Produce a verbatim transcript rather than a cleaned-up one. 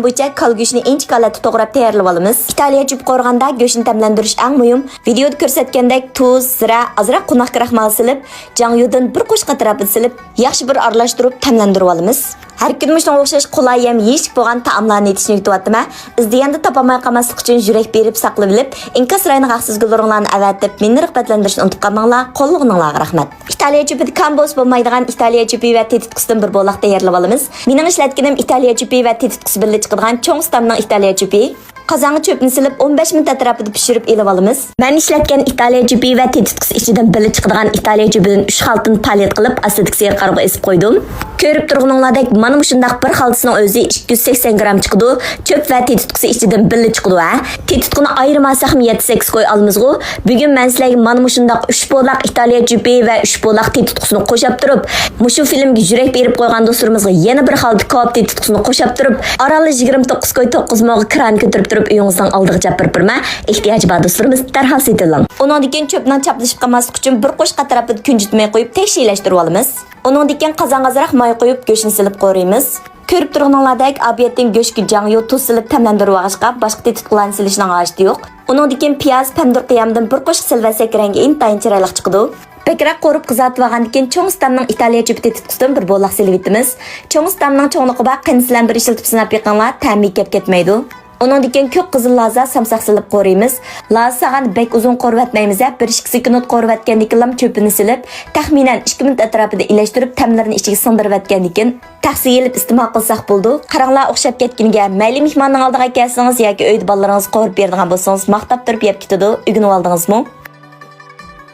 بويىچە كالا گۆشىنى ئىنچىكە ھالەتتە توغراپ تەييارلىۋالىمىز. ئىتالىيە چۆپى قورۇغاندا گۆشنى تەملەندۈرۈش ئەڭ مۇھىم. ۋىدېئودا كۆرسەتكەندەك تۇز، زىرە، ئازراق قوناق كراخمال سېلىپ، جاڭيۇدىن بىر قوشۇق ئەتراپىدا سېلىپ، ياخشى بىر ئارىلاشتۇرۇپ تەملەندۈرۈۋالىمىز. ھەر كۈنى مۇشۇنىڭغا ئوخشاش قولاي ھەم يېيىشلىك بولغان تائاملارنى ئېتىشنى ئۆگىتىۋاتىمەن. ئىزدىگەندە تاپالماي قالماسلىق ئۈچۈن يۈرەك بېرىپ ساقلىۋېلىپ، ئىنكاس رايونىغا ھەقسىز گۈللىرىڭلارنى ئەۋەتىپ، مېنى رىغبەتلەندۈرۈشنى ئۇنتۇپ قالماڭلار. قوللىغىنىڭلارغا رەھمەت. ئىتالىيە چۆپىدە كام بولسا بولمايدىغان ئىتالىيە چۆپى ۋە تېتىتقۇسىدىن بىر بولاق تەييارلىۋالىمىز. مېنىڭ ئىشلەتكىنىم ئىتالىيە چۆپى ۋە تېتىتقۇسى بىللە چىقىدىغان چوڭ ئىستامنىڭ ئىتالىيە چۆپى. قازانغا چۆپنى سېلىپ، ئون بەش مىنۇت ئەتراپىدا پىشۇرۇپ ئېلىۋالىمىز. مەن ئىشلەتكەن ئىتالىيە چۆپى ۋە تېتىتقۇسى ئىچىدىن بىللە چىقىدىغان ئىتالىيە چۆپىدىن ئۈچ خىل خىلىتىنى پائالىيەت قىلىپ، ئاستىدىكى سېرىق قارىغا ئېسىپ قويدۇم. كۆرۈپ تۇرغىنىڭلاردەك، مانا مۇشۇنداق بىر خىلىتىنىڭ ئۆزى ئىككى يۈز سەكسەن گرام چىقىدۇ. چۆپ ۋە تېتىتقۇسى ئىچىدىن بىللە چىقىدۇ، ھە. تېتىتقۇنى ئايرىم ئالساقمۇ يەتتە سەككىز كوي ئالىمىزغۇ. بۈگۈن مەن سىلەرگە مانا مۇشۇنداق ئۈچ بولاق ئىتالىيە چۆپى ۋە ئۈچ بولاق تېتىتقۇسىنى قوشاپ تۇرۇپ، مۇشۇ فىلىمگە يۈرەك بېرىپ قويغان دوستلىرىمىزغا يەنە بىر خىل كاۋاپ تېتىتقۇسىنى قوشاپ تۇرۇپ، ئارانلا يىگىرمە توققۇز كوي توققۇز موغا كىرانى كۆتۈرۈپ تۇرۇپ، ئۆيىڭىزنىڭ ئالدىغا چاپىرىپ بېرىمەن. ئېھتىياجى بار دوستلىرىمىز دەرھال سېتىۋېلىڭ. ئۇنىڭدىن كېيىن چۆپنىڭ چاپلىشىپ قالماسلىقى ئۈچۈن بىر قوشۇق ئەتراپىدا كۈنجۈتمەي قويۇپ، تەكشى ئىلەشتۈرۈپ ئالىمىز. ئۇنىڭدىن كېيىن قازانغا ئازراق ماي قويۇپ، گۆشنى سېلىپ قورۇيمىز. كۆرۈپ تۇرغىنىڭلاردەك، ئاپىيەتتىن گۆشكە جاڭيۇ، تۇز سېلىپ تەملەندۈرۈۋالغاچقا، باشقا تېتىتقۇلارنى سېلىشنىڭ ھاجىتى يوق. ئۇنىڭدىن كېيىن پىياز، پەمىدۇر قىيامىدىن بىر قوشۇق سېلىۋەتسەك، رەڭگى ئىنتايىن چىرايلىق چىقىدۇ. بەكرەك قورۇپ قىزارتىۋالغاندىن كېيىن، چوڭ ئىستامنىڭ ئىتالىيە چۆپى تېتىتقۇسىدىن بىر بولاق سېلىۋېتىمىز. چوڭ ئىستامنىڭ چوڭلۇقى بار، قېنى سىلەرمۇ بىر ئىشلىتىپ سىناپ بېقىڭلار، تەمى كەپ كەتمەيدۇ. ئۇنىڭدىن كېيىن كۆك قىزىل لازا، سامساق سېلىپ قورۇيمىز. لازا سالغاندا بەك ئۇزۇن قورۇۋەتمەيمىز، ھە، بىر ئىككى سېكۇنت قورۇۋەتكەندىن كېيىنلا چۆپىنى سېلىپ، تەخمىنەن ئىككى مىنۇت ئەتراپىدا ئىلەشتۈرۈپ، تەملىرىنى ئىچىگە سىڭدۈرۈۋەتكەندىن كېيىن، تەخسىگە ئېلىپ ئىستېمال قىلساق بولىدۇ. قاراڭلار ئوخشاپ كەتكىنىگە، مەيلى مېھماننىڭ ئالدىغا كەلسىڭىز ياكى ئۆيدە بالىلىرىڭىزغا قورۇپ بېرىدىغان بولسىڭىز، ماختاپ تۇرۇپ يەپ كېتىدۇ، ئۆگىنىۋالدىڭىزمۇ؟